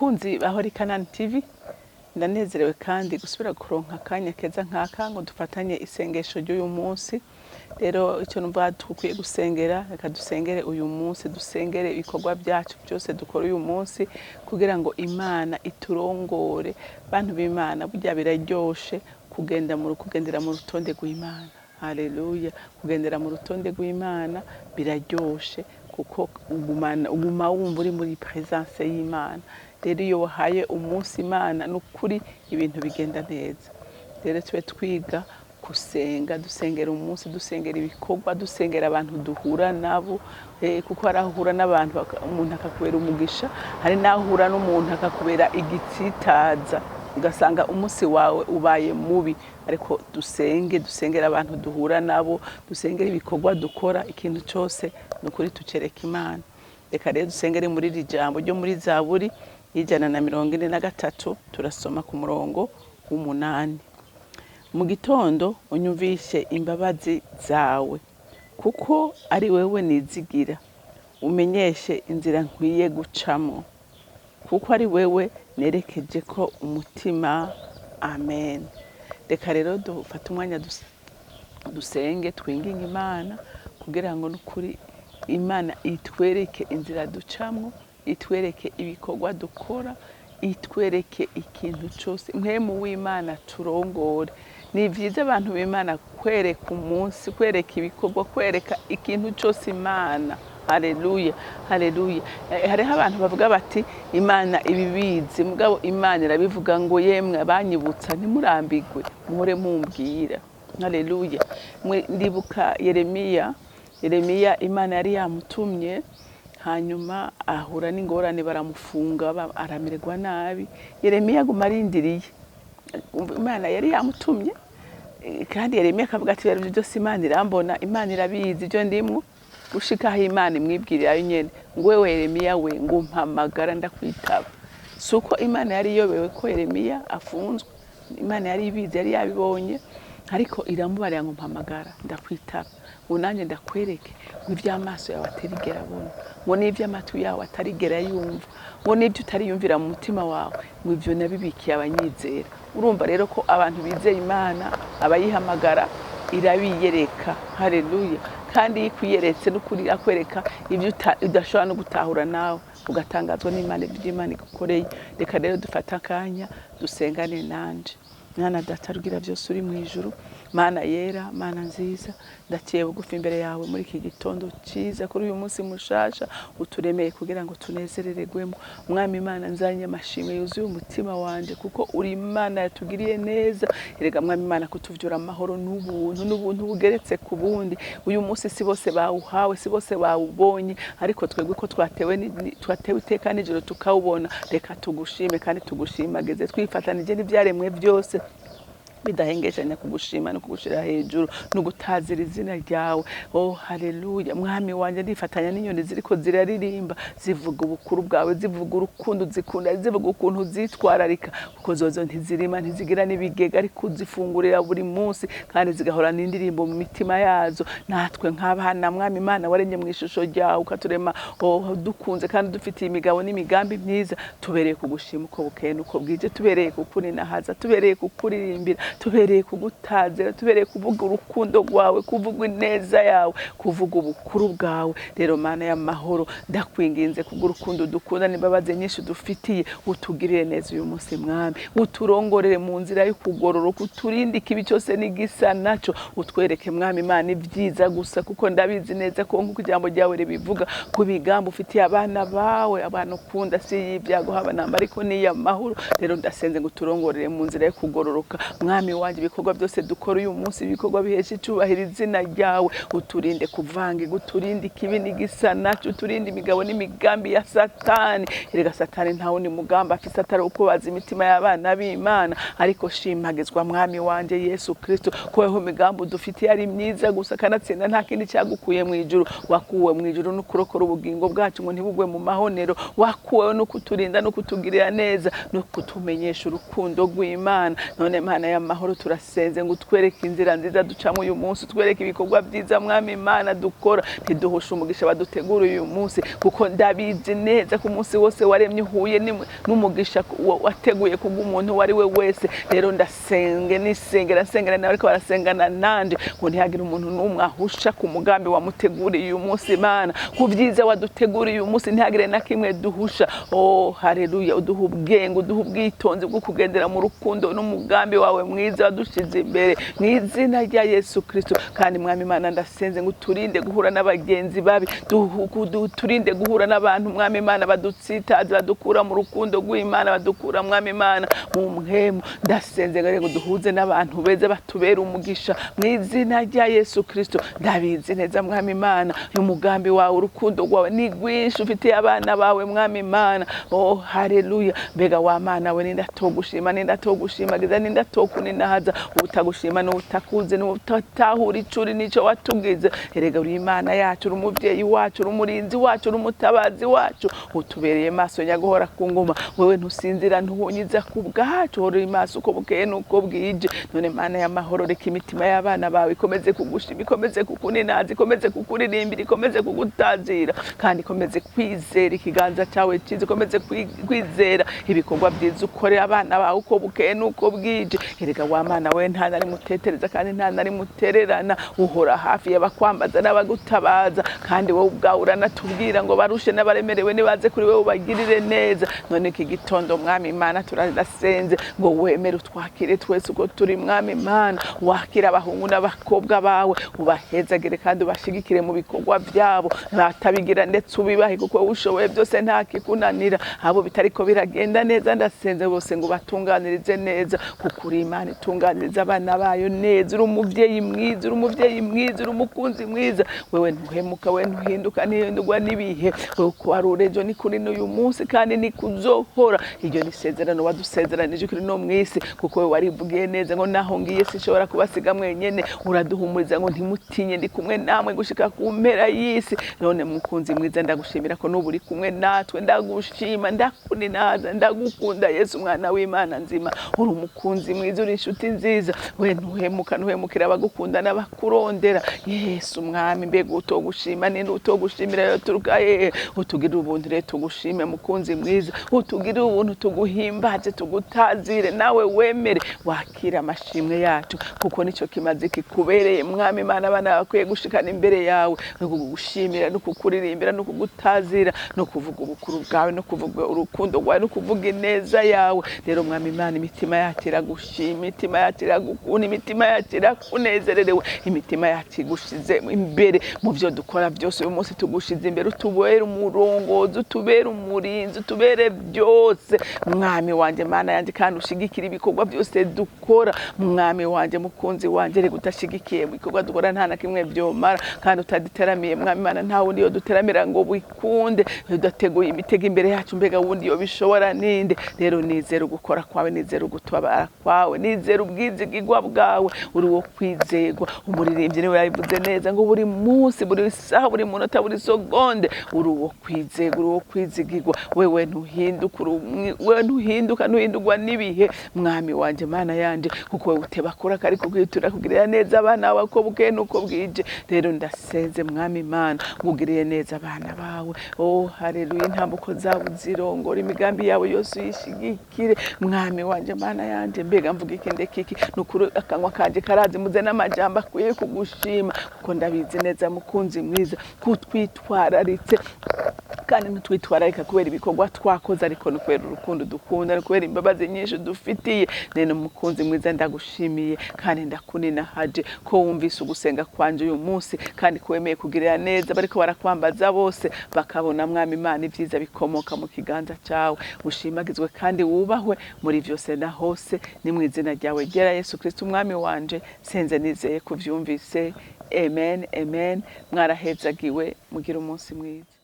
Bakunzi ba Holy Canaan TV, ndanezerewe kandi gusubira kuronka akanya keza nkaka ngo dufatanye isengesho ry'uyu munsi. Rero icyo numva dukwiye gusengera, reka dusengere uyu munsi, dusengere ibikorwa byacu byose dukora uyu munsi kugira ngo Imana iturongore. Bantu b'Imana, burya biraryoshe kugenda mu kugendera mu rutonde rw'Imana. Haleluya! Kugendera mu rutonde rw'Imana biraryoshe kuko uguma wumva uri muri presence y'Imana. Rero iyo wahaye umunsi Imana, ni ukuri ibintu bigenda neza. Rero tube twiga gusenga, dusengera umunsi, dusengera ibikorwa, dusengera abantu duhura nabo, kuko hari aho uhura n'abantu umuntu akakubera umugisha, hari n'aho uhura n'umuntu akakubera igitsitaza, ugasanga umunsi wawe ubaye mubi. Ariko dusenge, dusengera abantu duhura nabo, dusengere ibikorwa dukora, ikintu cyose ni ukuri tucereka Imana. Reka rero dusengere muri iri jambo ryo muri Zaburi y'143, turasoma ku murongo w'8. Mu gitondo unyumvishe imbabazi zawe, kuko ari wewe nizigira, umenyeshe inzira nkwiye gucamo, kuko ari wewe nerekeje ko umutima. Amen. Reka rero dufate umwanya dusenge, twinginge Imana kugira ngo n'ukuri Imana itwereke inzira ducamwo, itwereke ibikorwa dukora, itwereke ikintu cyose. Mpwemu w'Imana turongore. Ni byiza abantu b'Imana kwereka umunsi, kwereka ibikorwa, kwereka ikintu cyose Imana. Haleluya, haleluya. Hariho abantu bavuga bati Imana ibibizi, mugabo Imana irabivuga ngo yemwe abanyibutsa ntimurambigwe, muhore mumbwira. Haleluya. Ndibuka Yeremiya. Yeremiya Imana yari yamutumye, hanyuma ahura n'ingorane, baramufunga, aramererwa nabi. Yeremiya aguma arindiriye. Imana yari yamutumye, kandi Yeremiya akavuga ati ibyo byose Imana irambona, Imana irabizi ibyo ndimwo, gushika aho Imana imwibwirira yo nyene ngo wewe Yeremiya we, ngo umpamagara ndakwitaba. Si uko Imana yari iyobewe ko Yeremiya afunzwe, Imana yari ibizi, yari yabibonye, ariko iramubarira ngo mpamagara ndakwitaba, ngo nanjye ndakwereke ngo iby'amaso yawe atarigera abona, ngo n'iby'amatwi yawe atarigera yumva, ngo n'ibyo utariyumvira mu mutima wawe, ngo ibyo nabibikiye abanyizera. Urumva rero ko abantu bizeye Imana, abayihamagara, irabiyereka. Haleluya. Kandi iyo ikwiyeretse n'ukuri akwereka ibyo udashobora no gutahura nawe, ugatangazwa n'Imana, ibyo Imana igukoreye. Reka rero dufate akanya dusengane nanje. Mwana Data rugira byose uri mu ijuru, Mana yera, Mana nziza, ndaciye bugufi imbere yawe muri iki gitondo cyiza, kuri uyu munsi mushasha uturemeye kugira ngo tunezerererwemo. Mwami Imana, nzanye amashimwe yuzuye umutima wanje, kuko uri Imana yatugiriye neza. Erega Mwami Imana, kutuvyura amahoro n'ubuntu, n'ubuntu bugeretse ku bundi. Uyu munsi si bose bawuhawe, si bose bawubonye, ariko twebwe ko twatewe iteka nijoro tukawubona, reka tugushime kandi tugushimageze, twifatanije n'ibyaremwe byose bidahengeshanya kugushima no kugushira hejuru no gutazira izina ryawe. Oh haleluya. Mwami wanje, ndifatanya n'inyoni ziriko ziraririmba, zivuga ubukuru bwawe, zivuga urukundo zikunda, zivuga ukuntu zitwararika, kuko zozo ntizirima, ntizigira n'ibigega, ariko uzifungurira buri munsi kandi zigahorana indirimbo mu mitima yazo. Natwe nk'abana, Mwami Imana, waremye mu ishusho ryawe, ukaturema, oh, dukunze kandi dufitiye imigabo n'imigambi myiza, tubereye kugushima uko bukeye n'uko bwije, tubereye kukuninahaza, tubereye kukuririmbira, tubereye kugutazira, tubereye kuvuga urukundo rwawe, kuvuga ineza yawe, kuvuga ubukuru bwawe. Rero Mana y'amahoro, ndakwinginze kubw'urukundo dukunda n'imbabazi nyinshi dufitiye, utugirire neza uyu munsi Mwami, uturongorere mu nzira yo kugororoka, uturinde ikibi cyose n'igisa naco, utwereke Mwami Imana ibyiza gusa, kuko ndabizi neza ko nk'uko ijambo ryawe ribivuga, ku migambi ufitiye abana bawe, abana ukunda, si y'ibyago haba namba, ariko ni iy'amahoro. Rero ndasenze ngo uturongorere mu nzira yo kugororoka, Mwami wanje. Ibikorwa byose dukora uyu munsi, ibikorwa bihesha icubahiro izina ryawe, uturinde kuvangirwa, uturinde ikibi n'igisa naco, uturinde imigabo n'imigambi ya Satani. Erega Satani nta wundi mugambi afise atari ukubaza imitima y'abana b'Imana. Ariko shimagizwa Mwami wanje Yesu Kristo, ko weho imigambi udufitiye ari myiza gusa, kanatsinda nta kindi cyagukuye mu ijuru. Wakuwe mu ijuru no kurokora ubugingo bwacu ngo ntibugwe mu mahonero, wakuwe no kuturinda no kutugirira neza no kutumenyesha urukundo rw'Imana. None Mana y'amahoro, y'amahoro, turasenze ngo utwereke inzira nziza ducamo uyu munsi, utwereke ibikorwa byiza Mwami Imana dukora, ntiduhushe umugisha badutegura uyu munsi, kuko ndabizi neza ko umunsi wose waremye uhuye n'umugisha wateguye kubw'umuntu uwo ari we wese. Rero ndasenge nisengera nsengera nawe ariko barasengana nanje ngo ntihagire umuntu n'umwe ahusha ku mugambi wamuteguriye uyu munsi. Imana, ku byiza waduteguriye uyu munsi ntihagire na kimwe duhusha. Oh haleluya, uduha ubwenge, uduha ubwitonzi bwo kugendera mu rukundo n'umugambi wawe mwiza wadushize imbere mu izina rya Yesu Kristo. Kandi Mwami Imana, ndasenze ngo uturinde guhura n'abagenzi babi, turinde guhura n'abantu Mwami Imana badutsitaza, badukura mu rukundo rw'Imana, badukura Mwami Imana mu mpwemu. Ndasenze ngo duhuze n'abantu beza batubera umugisha mu izina rya Yesu Kristo. Ndabizi neza Mwami Imana, umugambi wawe, urukundo rwawe ni rwinshi ufitiye abana bawe Mwami Imana. Oh haleluya, mbega wa Mana we, ninda togushima, ninda togushimagiza, ninda tokuninahaza, utagushima n'utakuze n'utatahura icuri nico watugize. Erega uri Imana yacu, uri umuvyeyi wacu, uri umurinzi wacu, uri umutabazi wacu, utubereye maso nyaguhora ku ngoma. Wewe ntusinzira, ntuhunyiza ku bwacu, uhora uri maso uko bukeye n'uko bwije. None Mana y'amahoro, reka imitima y'abana bawe ikomeze kugushima, ikomeze kukuninaza, ikomeze kukuririmbira, ikomeze kugutazira, kandi ikomeze kwizera ikiganza cyawe cyiza, ikomeze kwizera ibikorwa byiza ukorera abana bawe uko bukeye n'uko bwije. Erega wa Mana we, nta na rimwe utetereza kandi nta na rimwe utererana, uhora hafi y'abakwambaza n'abagutabaza, kandi wowe ubwawe uranatubwira ngo barushe n'abaremerewe nibaze kuri wowe ubagirire neza. None iki gitondo Mwami Imana, turanasenze ngo wemere utwakire twese uko turi Mwami Imana, wakire abahungu n'abakobwa bawe, ubahezagire kandi ubashigikire mu bikorwa byabo, batabigira ndetse ubibahe, kuko wowe ushoboye byose nta kikunanira. Abo bitariko biragenda neza, ndasenze bose ngo ubatunganirize neza, kuko uri Imana itunganiriza abana bayo neza. Uri umuvyeyi mwiza, uri umuvyeyi mwiza, uri umukunzi mwiza. Wewe ntuhemuka, wewe ntuhinduka, ntihindurwa n'ibihe. Wewe uko wari uri ejo ni kuri n'uyu munsi kandi ni kuzohora. Iryo ni isezerano wadusezeranije kuri no mw'isi, kuko wewe warivugiye neza ngo naho ngiye sinshobora kubasiga mwenyene. Uraduhumuriza ngo ntimutinye, ndi kumwe namwe gushika ku mpera y'isi. None mukunzi mwiza, ndagushimira ko n'ubu uri kumwe natwe. Ndagushima, ndakuninaza, ndagukunda Yesu mwana w'Imana nzima. Uri umukunzi mwiza, uri inshuti nziza. We ntuhemuka, ntuhemukira abagukunda n'abakurondera. Yesu mwami, mbega utogushima ninde utogushimira yoturuka hehe? Utugirire ubuntu rero tugushime mukunzi mwiza, utugirire ubuntu tuguhimbaze, tugutazire, nawe wemere wakira amashimwe yacu, kuko nicyo kimaze kikubereye Mwami Imana. Abana bakwiye gushikana imbere yawe no kugushimira no kukuririmbira no kugutazira no kuvuga ubukuru bwawe no kuvuga urukundo rwawe no kuvuga ineza yawe. Rero Mwami Imana, imitima yacu iragushima, imitima yacu iragukunda, imitima yacu irakunezererewe, imitima yacu igushize imbere mu byo dukora byose. Uyu munsi tugushize imbere, utubere umurongozi, utubere umurinzi, utubere byose Mwami wanjye, Mana yanjye, kandi ushigikire ibikorwa byose dukora Mwami wanjye, mukunzi wanjye. Reka utashigikiye mu bikorwa dukora nta na kimwe byomara, kandi utaduteramiye Mwami Imana nta wundi yo duteramira ngo bikunde. Udateguye imitego imbere yacu, mbega wundi yo bishobora ninde? Rero nizera ugukora kwawe, nizera ugutabara kwawe, nizera ubwizigirwa bwawe, uri wo kwizegwa. Umuririmbyi niwe yabivuze neza ngo buri munsi, buri saha, buri munota, buri segonde uri uwo kwizegwa, uri uwo kwizigirwa. Wewe ntuhinduka, wewe ntuhinduka, ntuhindurwa n'ibihe Mwami wanje, Mana yanje, kuko wewe utebakura kari kugwitura kugirira neza abana bawe uko bukeye n'uko bwije. Rero ndasenze Mwami Imana ngugiriye neza abana bawe. Oh haleluya, intambuko zabo zirongora, imigambi yawe yose uyishigikire Mwami wanje, Mana yanje. Mbega mvuga iki ndeka iki? Nukuri akanwa kanje karazi muze n'amajambo akwiye kugushima, kuko ndabizi neza mukunzi mwiza kutwitwararitse, kandi ntitwitwararika kubera ibikorwa twakoze, ariko ni kubera urukundo dukunda, ni kubera imbabazi nyinshi dufitiye. None mukunzi mwiza, ndagushimiye kandi ndakuninahaje ko wumvise ugusenga kwanje uyu munsi, kandi ko wemeye kugirira neza bariko barakwambaza bose bakabona Mwami Imana ibyiza bikomoka mu kiganza cyawe. Ushimagizwe kandi wubahwe muri byose na hose, ni mu izina ryawe ryera Yesu Kristo umwami wanje senze nizeye kuvyumvise. Amen, amen. Mwarahezagiwe, mugire umunsi mwiza.